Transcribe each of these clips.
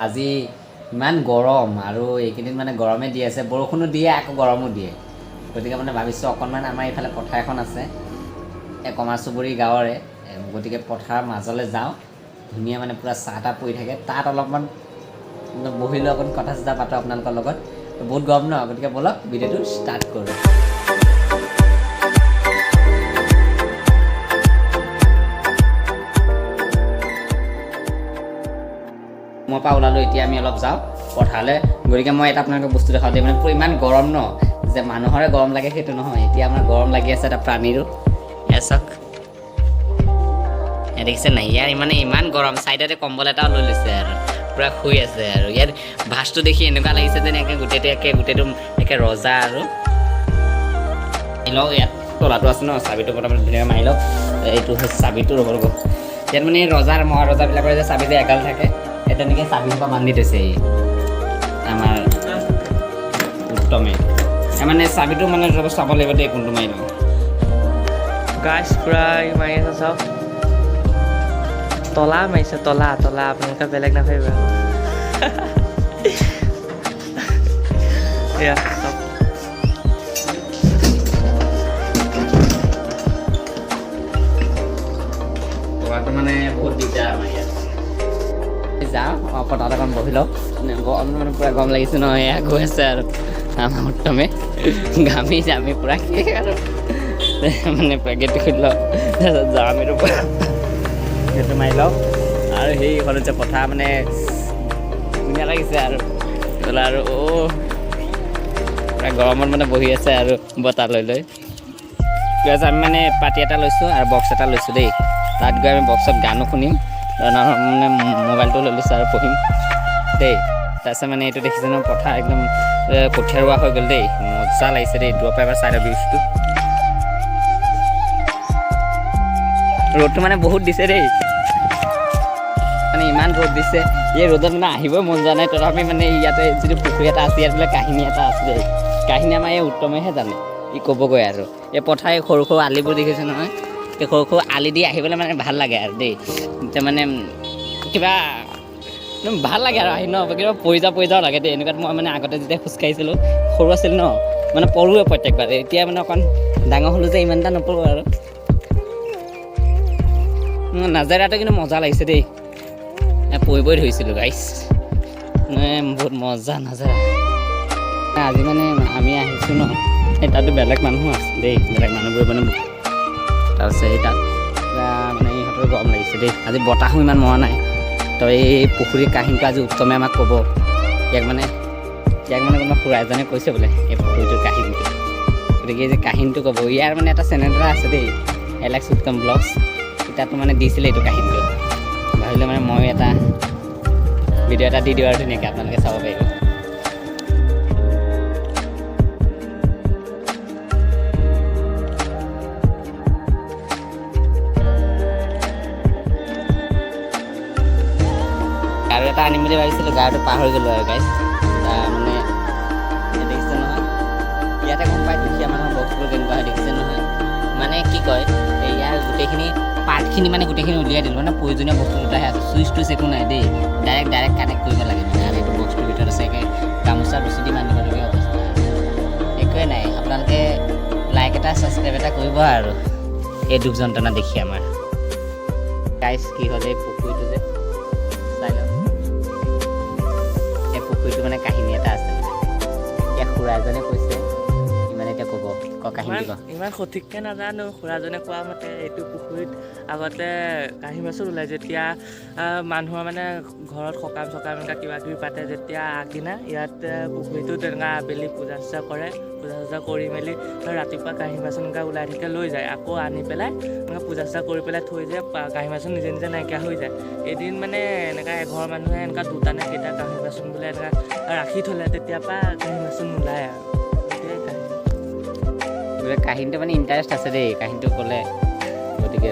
আজি ইমান গৰম আৰু এইকেইদিন মানে গৰমে দি আছে, বৰষুণো দিয়ে আকৌ গৰমো দিয়ে। গতিকে মানে ভাবিছোঁ অকণমান আমাৰ এইফালে পথাৰ এখন আছে, এই কমাৰচুবুৰী গাঁৱৰে, গতিকে পথাৰৰ মাজলৈ যাওঁ। ধুনীয়া মানে পূৰা চাহ তাহ পৰি থাকে, তাত অলপমান বহি লৈ অকণ কথা চথা পাতোঁ আপোনালোকৰ লগত। বহুত গৰম ন, গতিকে ব'লক ভিডিঅ'টো ষ্টাৰ্ট কৰোঁ। মই পৰা ওলালোঁ, এতিয়া আমি অলপ যাওঁ পথাৰলৈ। গতিকে মই এটা আপোনালোকক বস্তু দেখাওঁ দেই। মানে পুৰা ইমান গৰম ন, যে মানুহৰে গৰম লাগে সেইটো নহয়, এতিয়া আমাৰ গৰম লাগি আছে এটা প্ৰাণীৰো। এয়া চাওক, এয়া দেখিছে নাই? ইয়াৰ মানে ইমান গৰম, ছাইডতে কম্বল এটাও লৈ লৈছে আৰু পূৰা শুই আছে। আৰু ইয়াত ভাঁজটো দেখি এনেকুৱা লাগিছে যেন একে গোটেইটো একে গোটেইটো একে ৰজা। আৰু লওক, ইয়াত তলাটো আছে ন, চাবিটো প্ৰথমতে ধুনীয়াকৈ মাৰি লওক। এইটো হৈছে চাবিটো, ৰ'ব ৰ'ব। ইয়াত মানে এই ৰজাৰ মহাৰজাবিলাকৰ যে চাবি যে এগাল থাকে, সেই তেনেকৈ চাবি সোপা বান্ধি থৈছে এই আমাৰ উত্তমে। এই মানে চাবিটো মানে ৰ'ব, চাব লাগিব দেই, কোনটো মাৰি লওঁ। গাছ পুৰা মাৰি আছে চাওক, তলা মাৰিছে, তলা তলা, আপোনালোকে বেলেগ নাভাবিব। এয়া চাওক। তলাটো মানে বহুত দিগদাৰ আমাৰ ইয়াত। যাওঁ, অঁ, পথাৰত অকণ বহি লওঁ। মানে গৰম, মানে পূৰা গৰম লাগিছে ন। এয়া গৈ আছে আৰু আমাৰ উত্তমে ঘামি জামি পূৰা শেষ আৰু মানে পেকেটটো খুলি লওঁ, তাৰপিছত যাওঁ আমি। সেইটো মাৰি লওঁ আৰু সেইখন হৈছে পথাৰ, মানে ধুনীয়া লাগিছে আৰু বোলে। আৰু অ' পূৰা গৰমত মানে বহি আছে আৰু বতাহ লৈ লৈ। ঠিক আছে, আমি মানে পাতি এটা লৈছোঁ আৰু বক্স এটা লৈছোঁ দেই। তাত গৈ আমি বক্সত গানো শুনিম, মানে মোবাইলটো লৈ লৈছোঁ আৰু পঢ়িম দেই। তাৰপিছত মানে এইটো দেখিছে ন, পথাৰ একদম কঠীয়া ৰোৱা হৈ গ'ল দেই। মজা লাগিছে দেই, দূৰৰ পৰা এবাৰ চাই লওঁ ভিউজটো। ৰ'দটো মানে বহুত দিছে দেই, মানে ইমান ৰ'দ দিছে, এই ৰ'দত মানে আহিবই মন যোৱা নাই। তথাপি মানে ইয়াতে যিটো পুখুৰী এটা আছে, ইয়াত বোলে কাহিনী এটা আছে দেই। কাহিনী আমাৰ এই উত্তমেহে জানে, ই ক'বগৈ। আৰু এই পথাৰ এই সৰু সৰু আলিবোৰ দেখিছে নহয়, এই সৰু সৰু আলি দি আহিবলৈ মানে ভাল লাগে আৰু দেই। এতিয়া মানে কিবা একদম ভাল লাগে আৰু আহি ন, কিবা পৰি যাওঁ পৰি যাওঁ লাগে দেই। এনেকুৱাত মই মানে আগতে যেতিয়া খোজকাঢ়িছিলোঁ, সৰু আছিল ন, মানে পৰোঁৱে প্ৰত্যেকবাৰে। এতিয়া মানে অকণ ডাঙৰ হ'লোঁ যে ইমান এটা নপৰোঁ আৰু। নাজাৰাটো কিন্তু মজা লাগিছে দেই। পৰিবই ধৰিছিলোঁ গাইছ, মানে বহুত মজা নাজাৰা। আজি মানে আমি আহিছোঁ ন, এই তাতো বেলেগ মানুহো আছে দেই, বেলেগ মানুহবোৰে মানে তাৰপিছত এই তাত কিবা মানে ইহঁতৰ গৰম লাগিছে দেই। আজি বতাহো ইমান মৰা নাই। তো এই পুখুৰীৰ কাহিনীটো আজি উত্তমে আমাক ক'ব। ইয়াক মানে কোনোবা খুৰা এজনে কৈছে বোলে এই পুখুৰীটোৰ কাহিনীটো। গতিকে এই যে কাহিনীটো ক'ব, ইয়াৰ মানে এটা চেনেল এটা আছে দেই, এলেক্স উত্তম ব্লগছ, তাতো মানে দিছিলে এইটো কাহিনীটো। ভাবিলে মানে মই এটা ভিডিঅ' এটা দি দিওঁ আৰু ধুনীয়াকৈ আপোনালোকে চাব পাৰিব। গাৰু এটা আনিম বুলি ভাবিছিলোঁ, গাৰুটো পাহৰি গ'লোঁ আৰু গাইছ। মানে এই দেখিছে নহয়, ইয়াতে গম পায় দুখীয়া মানুহৰ বক্সবোৰ কেনেকুৱা হয়, দেখিছে নহয়। মানে কি কয়, এই ইয়াৰ গোটেইখিনি পাৰ্টখিনি মানে গোটেইখিনি উলিয়াই দিলোঁ, মানে প্ৰয়োজনীয় বস্তু দুটাহে আছে, চুইচ টুইচ একো নাই দেই। ডাইৰেক্ট ডাইৰেক্ট কানেক্ট কৰিব লাগে মানে। আৰু এইটো বক্সটোৰ ভিতৰত আছে একে গামোচা ৰছী দি বান্ধিবলগীয়া অৱস্থা, একোৱে নাই। আপোনালোকে লাইক এটা ছাবস্ক্ৰাইব এটা কৰিব আৰু এই দুখ যন্ত্ৰণা দেখি আমাৰ। গাইছ, কি হ'ল, এই পুখুৰীটো যে চাই লওক, এই পুখুৰীটো মানে কাহিনী এটা আছে। মানে এতিয়া খুৰা এজনে কৈছে, ইমান এতিয়া ক'ব ক কাহিনীটো ক। ইমান সঠিককৈ নাজানো, খুৰাজনে কোৱা মতে এইটো পুখুৰীত আগতে কাঁহী মাছো ওলায়। যেতিয়া মানুহৰ মানে ঘৰত সকাম চকাম এনেকুৱা কিবা কিবি পাতে, যেতিয়া আগদিনা ইয়াত পুখুৰীটোত তেনেকুৱা আবেলি পূজা চূজা কৰে, পূজা চূজা কৰি মেলি ৰাতিপুৱা কাঁহী বাচন এনেকুৱা ওলাই থাকে, লৈ যায়, আকৌ আনি পেলাই এনেকুৱা পূজা চূজা কৰি পেলাই থৈ যায়, কাঁহী বাচন নিজে নিজে নাইকিয়া হৈ যায়। এদিন মানে এনেকুৱা এঘৰ মানুহে এনেকুৱা দুটা নে কেইটা কাঁহী বাচন বোলে এনেকুৱা ৰাখি থ'লে, তেতিয়াৰ পৰা কাঁহী বাচন নোলায় আৰু সেইটোৱে কাহিনী। গতিকে কাহিনীটো মানে ইণ্টাৰেষ্ট আছে দেই কাহিনীটো ক'লে। গতিকে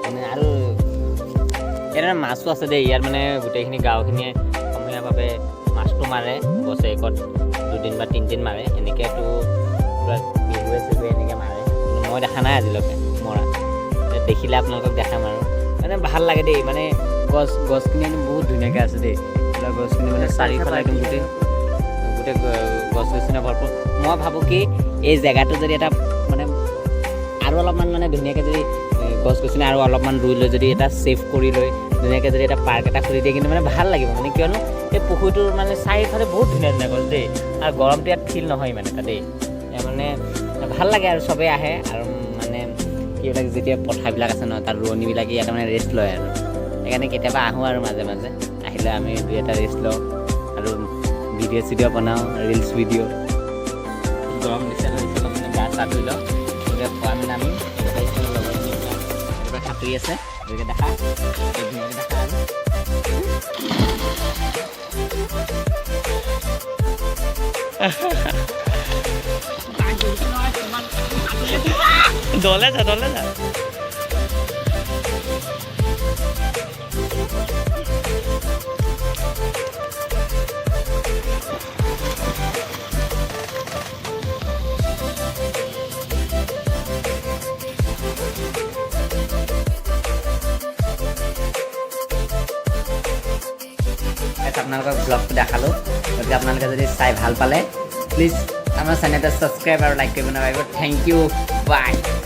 মানে আৰু ইয়াত মানে মাছো আছে দেই। ইয়াত মানে গোটেইখিনি গাঁওখিনিয়ে সমূহীয়াভাৱে মাছটো মাৰে, বছৰেকত দুদিন বা তিনিদিন মাৰে। এনেকৈতো পূৰা বিহুৱে চিহুৱে এনেকৈ মাৰে, কিন্তু মই দেখা নাই আজিলৈকে মৰা। দেখিলে আপোনালোকক দেখাম। আৰু মানে ভাল লাগে দেই, মানে গছখিনি একদম বহুত ধুনীয়াকৈ আছে দেই। এইবিলাক গছখিনি মানে চাৰিওফালে একদম গোটেই গোটেই গছ গছনিৰে ভৰপূৰ। মই ভাবোঁ কি, এই জেগাটো যদি এটা মানে আৰু অলপমান মানে ধুনীয়াকৈ যদি গছ গছনি আৰু অলপমান ৰুই লৈ, যদি এটা ছেভ কৰি লৈ ধুনীয়াকৈ যদি এটা পাৰ্ক এটা খুলি দিয়ে কিন্তু, মানে ভাল লাগিব। মানে কিয়নো এই পুখুৰীটোৰ মানে চাৰিওফালে বহুত ধুনীয়া ধুনীয়া গছ দেই, আৰু গৰমটো ইয়াত ফিল নহয় ইমান এটা দেই। ইয়াৰ মানে ভাল লাগে আৰু চবেই আহে আৰু মানে কিবিলাক যেতিয়া পথাৰবিলাক আছে ন, তাত ৰোৱনীবিলাকে ইয়াতে মানে ৰেষ্ট লয় আৰু সেইকাৰণে কেতিয়াবা আহোঁ আৰু মাজে মাজে আহিলে আমি দুই এটা ৰেষ্ট লওঁ আৰু ভিডিঅ' চিডিঅ' বনাওঁ, ৰিলচ ভিডিঅ'। গৰম দিছে ন, অলপ মানে গা চা ধুই লওঁ। গতিকে খোৱা মানে আমি লগৰখিনি একেবাৰে সাঁতুৰি আছে। গতিকে দেখা, এই ধুনীয়াকৈ দেখা আৰু। দলে যা, দলে যা। Guys, আপোনালোকক ব্লগটো দেখালোঁ। গতিকে আপোনালোকে যদি চাই ভাল পালে, প্লিজ আমাৰ চেনেলটো ছাবস্ক্ৰাইব আৰু লাইক কৰিব নাপাহৰিব। Thank U, by.